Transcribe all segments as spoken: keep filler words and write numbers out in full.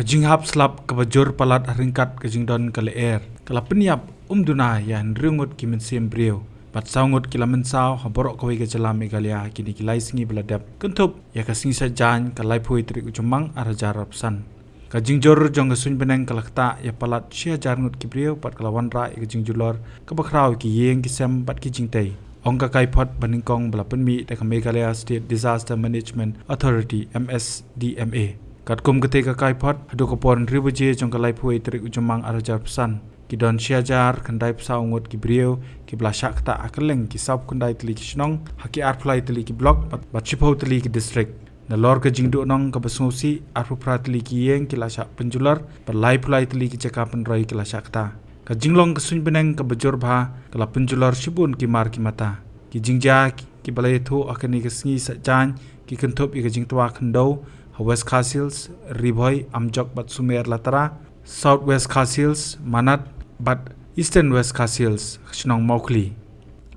Jinghap slap kaba jur palat ha ryngkat ka jingdon ka lyer ka la pynïap um duna ïa hynriew ngut ki mynsiem briew bad saw ngut ki la mynsaw ha baroh kawei ka jylla Meghalaya ha kine ki lai sngi ba la dep, kynthup ïa ka sngi Saitjaiñ ka laiphew tarik u Jymmang ar hajar arphew san. Ka jingjur jong ka suiñ bneng ka la ktah ïa palat shi hajar ngut ki briew bad ka la wanrah ïa ka jingjulor kaba khraw ïa ki ïing ki sem bad ki jingtei, ong ka kaiphod ba nyngkong ba la pynmih da ka Meghalaya State Disaster Management Authority, M S D M A. Katkum katei ka kaiphod, haduh ka por hynriew baje jong ka laiphew tarik u Jymmang ar hajar arphew san, ki don shi hajar khyndai phew saw ngut ki briew kiba la shah ktah ha kylleng ki sawphew khyndai tylli ki shnong ha ki arphew lai tylli ki block bad, bad shiphew tylli ki district. Nalor ka jingduhnong kaba sngewsih, arphew phra tylli ki ïing ki la shah pynjulor bad laiphew lai tylli ki jaka pynroi ki la shah ktah. Ka jinglong ka suiñ bneng kaba jur bha ka la pynjulor shibun ki mar ki mata. Ki jingjia kiba la ïathuh ha kane ka sngi Saitjaiñ ki kynthup ïa ka jingtwa khyndew ha West Khasi Hills, Ri Bhoi, Amjok bad Sumer Latara, South West Khasi Hills, Manad bad Eastern West Khasi Hills, shnong Mawkhli.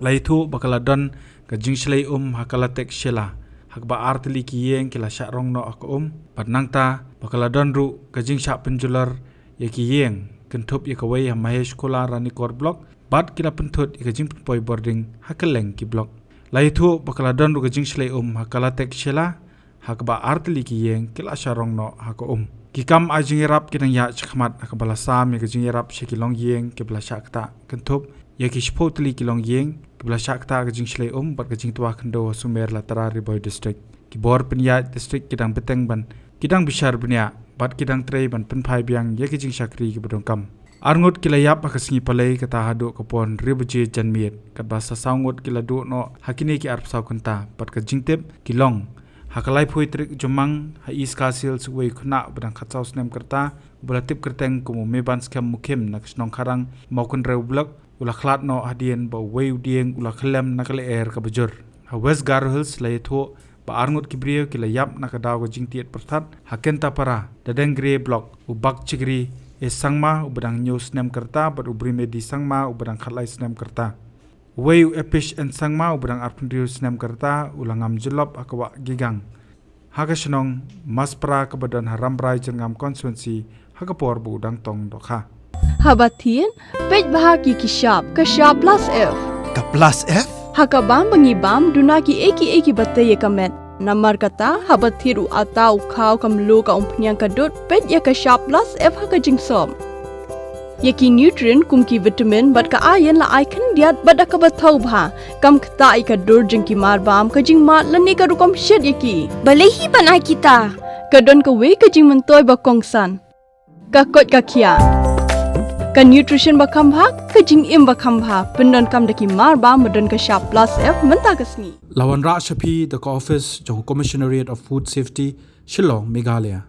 La ïathuh ba ka la don ka jingshlei um ha Kalatek Shella, ha kaba ar tylli ki ïing ki la shah rong noh ha ka um, bad nangta ba ka la don ruh ka jingshah pynjulor ïa ki ïing, kynthup ïa kawei ha Mahesh Khola Ranikor Block, bad ki la pynthut ïa ka jingpynpoi bording ha kylleng ki block. La ïathuh ba ka la don ruh ka jingshlei um ha Kalatek Shella, ha kaba ar tylli ki ïing ki la shah rong noh ha ka um. Ki kam ai jingïarap ki dang ïaid shakhmat ha kaba la sam ïa ka jingïarap sha ki longïing kiba la shah ktah, kynthup ïa ki shiphew tylli ki longïing kiba la shah ktah ha ka jingshlei um bad ka jingtwa khyndew ha Sumer Latara, Ri Bhoi District. Ki bor pynïaid district ki dang bteng ban, ki dang bishar bniah bad ki dang trei ban pynphai biang ïa ki jingshakri kiba donkam. Ar ngut ki la ïap ha ka sngi Palei, kata haduh ka por hynriew baje janmiet, katba sa saw ngut ki la duh noh ha kine ki arphew saw kynta, bad ka jingtip ki long ha ka laiphew tarik Jymmang ha East Khasi Hills, uwei u khynnah uba dang khatsaw snem ka rta, uba la tip kyrteng kum u Mebanskhem Mukhim na ka shnong Kharang, Mawkynrew Block, u la khlad noh hadien ba uwei u dieng u la khyllem na ka lyer kaba jur. Ha West Garo Hills la ïathuh ba ar ngut ki briew ki la ïap na ka daw ka jingtied pyrthat ha Kentapara, Dadengre Block, u Bakchikri S Sangma uba dang hynñiew snem ka rta bad u Brimedi Sangma uba dang khatlai snem ka rta. Uwei u Epish N Sangma uba dang arphew hynriew snem ka rta u la ngam jyllop ha ka wah Gigang, ha ka shnong Maspra kaba don ha Rambrai Jyrngam constituency, ha ka por ba u dang tong dohkha. Haba thied, peit bha ki ki shap, ka shap plus F. Ka plus F? Ha ka bam ba ngi bam, duna kiei kiei kiba tei ïa ka met. Namar kata, haba thied u atta, u khaw, ka mluh, ka umphniang, ka dud, peit ïa ka shap plus F ha ka jingsop. Ïa ki nutrient kum ki vitamin bad ka iron la ai khyndiat bad da kaba thaw bha. Kam ktah ïa ka dur jong ki mar bam, ka jingmad lane ka rukom shet ïa ki. Balei hi ban ai kita? Ka don kawei ka jingmyntoi ba kongsan. Ka koit ka khiah. Ka nutrition ba kham bha, ka jingim ba kham bha. Pyndonkam da ki mar bam ba don ka shap plus F mynta ka sngi. La wanrah sha phi da ka office jong u Commissionerate of Food Safety, Shillong, Meghalaya.